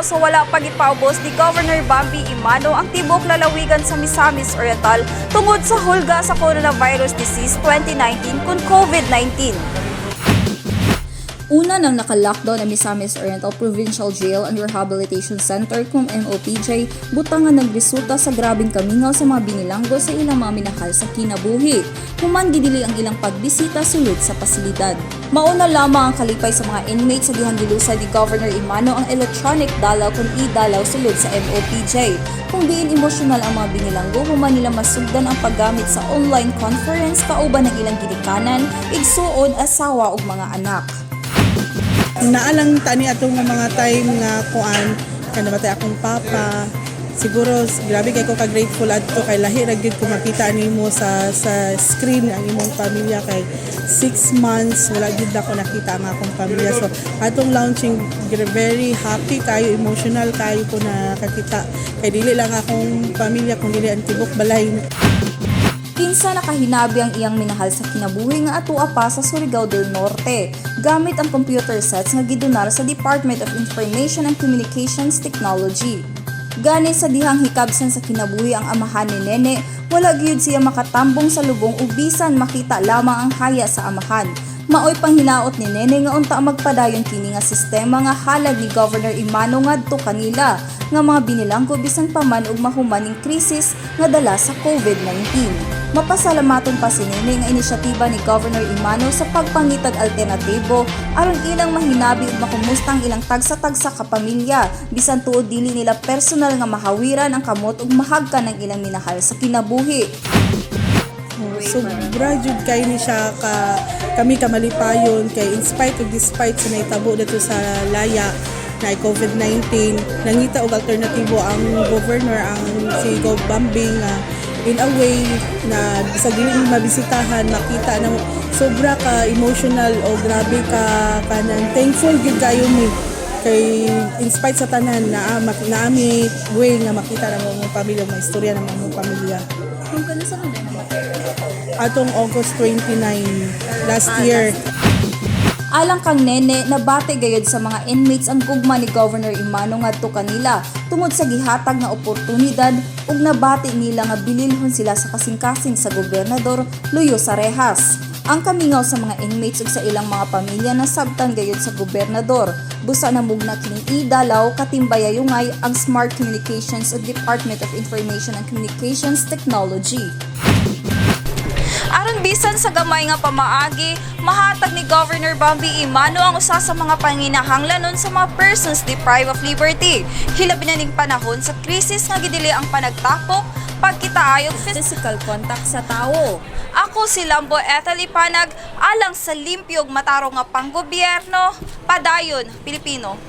sa wala pa gipaubos ni Governor Bambi Emano ang tibuok lalawigan sa Misamis Oriental tungod sa hulga sa coronavirus disease 2019 kon COVID-19. Una nang naka-lockdown ang Misamis Oriental Provincial Jail and Rehabilitation Center kung MOPJ, butang nga nagresulta sa grabeng kamingaw sa mga binilanggo sa ilang mga minahal sa kinabuhi. Human gidili ang ilang pagbisita sulod sa pasilidad. Mauna lamang ang kalipay sa mga inmates sa dihang gilusad ni Governor Emano ang electronic dalaw kung e-dalaw sulod sa MOPJ. Kung diin emosyonal ang mga binilanggo human nila masugdan ang paggamit sa online conference kauban ng ilang ginikanan, igsuon, asawa ug mga anak. Naalang tani atong nga mga time nga kuan kay namatay akong papa. Siguro grabe kay ko ka grateful adto kay lahi ra gyud ko makita nimo sa screen ang imong pamilya kay 6 months wala gyud ako nakita ang akong pamilya. So atong launching, very happy kayo, emotional kayo ko na kakita kay dili lang akong pamilya kung dili ang tibok balay. Kinsa nakahinabi ang iyang minahal sa kinabuhi nga atua pa sa Surigao del Norte gamit ang computer sets nga gidonar sa Department of Information and Communications Technology. Gani sa dihang hikabsan sa kinabuhi ang amahan ni Nene, wala gyud siya makatambong sa lubong ug bisan makita lamang ang haya sa amahan. Maoy panghinaot ni Nene nga unta magpadayon kini nga sistema nga halad ni Governor Emano ngadto kanila nga mga binilanggo bisan pa man og mahumaning krisis nga dala sa COVID-19. Mapasalamaton pa si Nene nga inisyatiba ni Governor Emano sa pagpangitag alternatibo aron ilang mahinabi ug makumusta ang ilang tagsa-tagsa ka pamilya bisan tuod dili nila personal nga mahawiran ang kamot ug mahagkan ang ilang minahal sa kinabuhi. Sobra jud kay ni siya ka kami kamalipayon kay in spite of despite sa nahitabo dito sa laya na COVID-19, nangita og alternatibo ang governor, ang si Gov Bambi, nga in a way na sa dili mo mabisitahan, makita na sobra ka emotional o grabe ka kanang thankful gyud kayo mi kay in spite sa tanan na naami way nga makita ng mga pamilya, mga istorya ng mga pamilya. Kung kano sa namatay? Atong August 29 last year. Alang kang Nene, nabati gayod sa mga inmates ang gugma ni Governor Emano ngadto kanila tungod sa gihatag nga oportunidad ug nabati nila nga bililhon sila sa kasing-kasing sa gobernador luyo sa rehas. Ang kamingaw sa mga inmates ug sa ilang mga pamilya nasabtan gayod sa gobernador. Busa namugna kining idalaw katimbayayungay ang Smart Communications ug Department of Information and Communications Technology. Aron bisan sa gamay nga pamaagi, mahatag ni Governor Bambi Emano ang usa sa mga panginahanglanon sa mga persons deprived of liberty. Hilabi na ning panahon sa krisis nga gidili ang panagtapok, pagkitaayog physical contact sa tawo. Ako si Lambo Ethel Ipanag, alang sa limpyog matarong nga panggobyerno, padayon, Pilipino.